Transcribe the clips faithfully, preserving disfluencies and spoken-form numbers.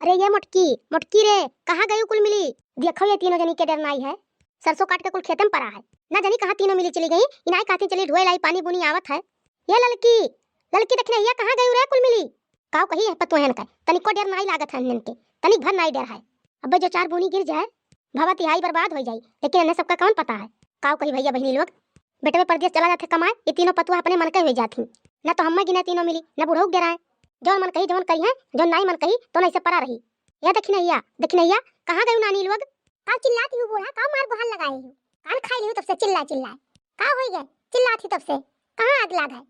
अरे ये मोटकी, मोटकी रे, कहाँ गयू कुल मिली? देखो ये तीनों जनी के डेर नाई है, सरसों काट के कुल खेते में परा है। ना जानी कहाँ तीनों मिली चली गई। इनाई कहती चली ढोए लाई, पानी बुनी आवत है। ये ललकी, ललकी दखिनहिया, कहाँ गयू रे कुल मिली? काव कही है पतोहन का, तनिको डेर नाई लागत है इनके, तनिक भर नाई डेर है। अबे जो चार बूनी गिर जाए, भवा तिहाई बर्बाद हो जाई, लेकिन इन्हें सबका कौन पता है। काव कही भैया बहिनी लोग, बेटवे परदेस चला जाथे कमाए, ये तीनों पतुआ अपने मन के हो जात ही। न तो हम्मे गिने तीनों मिली, न बुढ़ऊ के डेराए। जौन मन कही, जौन करी है, जौन नाई मन कही, तो नहीं से परा रही। या दखिनहिया, दखिनहिया, कहाँ गयू नानी लोग? का चिल्लात ही बूढ़ा, का मार गुहार लगाए ही? कान खाई लिहू तब से चिल्ला चिल्ला। का होई गए? चिल्लात ही तब से। कहाँ आग लाग है?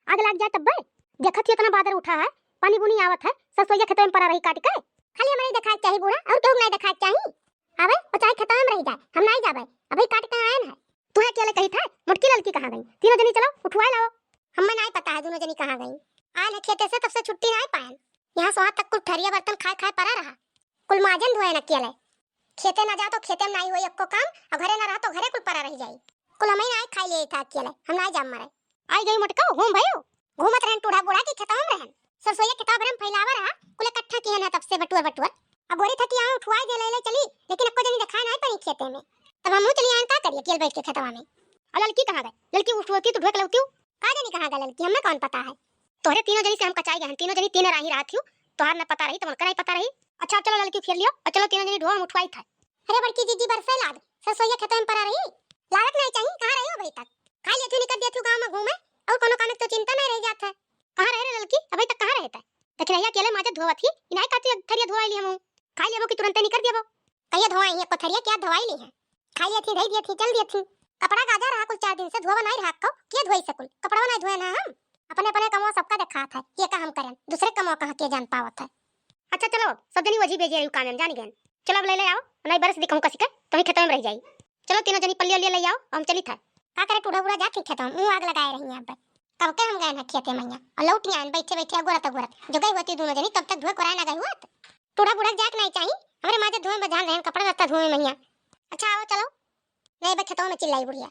आग लाग जाए तब्बे? देखत ही इतना बादर उठा है, पानी बुनी आवत है, सरसोइया खेतवे में परा रही काट के। खाली हमरे देखाए के चाही बूढ़ा, और केहू के नाई देखाए के चाही। अबे, वो चाहे खेतवे में रह जाए, हम नाई जाबे। अबे काट के आयन है। तू है क्या ले कही था? मोटकी ललकी कहाँ गई? तीनों जनी चलो, उठवाए लाओ। हम्मे नाई पता है दोनों जनी कहाँ गई। आयल है खेते से, तब से छुट्टी नाई पायन। यहाँ सोहा तक कुल थरिया बर्तन खाए खाए परा रहा। कुल माजन धोए न अकेले। खेते ना जाओ तो खेते में नाई होई एक्को काम, और घरे ना रहो तो घरे कुल परा रह जाई। कुल हमें नाई खाई ले था अकेले, हम नाई जाम मरे। आई गई मोटका, घूम भयो। घूमत रहन टूढ़ा बूढ़ा की खेतवा में रहन। सरसोइया खेतवा भरे में फैलावा रहा, कुल इकट्ठा किए ना तब से बटुअर बटुअर। अब गोरी थकी आऊं उठवाई दे ले, ले चली, लेकिन एक्को जनी देखाए नाई परी खेते में। तब हमहू चली आयन का करिए अकेल बैठ के खेतवा में। और ललकी कहाँ गए? ललकी उठवती तो ढोक लौती। का जानी कहाँ गए ललकी, हमें कौन पता है। तोहरे तीनों जनी से हम कचाई गए हैं, तीनों जनी तीन राही रात ही, तोहार न पता रही तो उनका नहीं पता रही। अच्छा चलो ललकी उखेल लियो और चलो तीनों जनी ढोआ हम उठवाई था। अरे बड़की जीजी बरसे लाग, सरसोइया खेतवा में परा रही। लागत नहीं चाहिए, कहाँ रही हो अभी तक? खाई लेती निकल देती गाँव में घूमे, और कोनो काम की तो चिंता नहीं रह जात है। कहाँ रहे रे ललकी, अभी तक कहाँ रहे तै? दखिनहिया अकेले माजत धोवत ही, इनाई काती थरिया धोवाई ली हमहू। खाई लेबो कि तुरंते निकल देबो। कहिए धोवाई है, पथरिया क्या धोवाई ली है? खाई लेती, धई दिए थी, चल दिए थी। कपड़ा गाजा रहा कुल चार दिन से, धोवा नहीं रहा को, के धोई सकुल? कपड़ा नहीं धोए ना हम। अपने अपने कमवा सबका देखात है, ये का हम करें, दूसरे कमवा कहाँ के जान पावत है। अच्छा चलो, सब जनी वजी बेजे रही काम में जानी गए। चलो अब ले ले आओ, नहीं बरस दिखाऊं कसी के, तो ही खेतवा में रह जाई। चलो तीनों जनी पल्ली उल्ली ले आओ, हम चली था। का करे टूढ़ा बूढ़ा जाके खेतवा में, मुँह आग लगाए रही हैं अब। कब के हम गए ना खेते मैया, और लौट नहीं आए, बैठे बैठे अगोरत अगोरत। जो गई होती दोनों जनी, तब तक धोए कोराए ना गई हुआ। टूढ़ा बूढ़ा जाके नहीं चाहिए, हमरे माजे धोए में जान रहे हैं, कपड़ा लत्ता धोए में मैया। अच्छा आओ चलो, नहीं बे खेतवा में चिल्लाई बुढ़िया।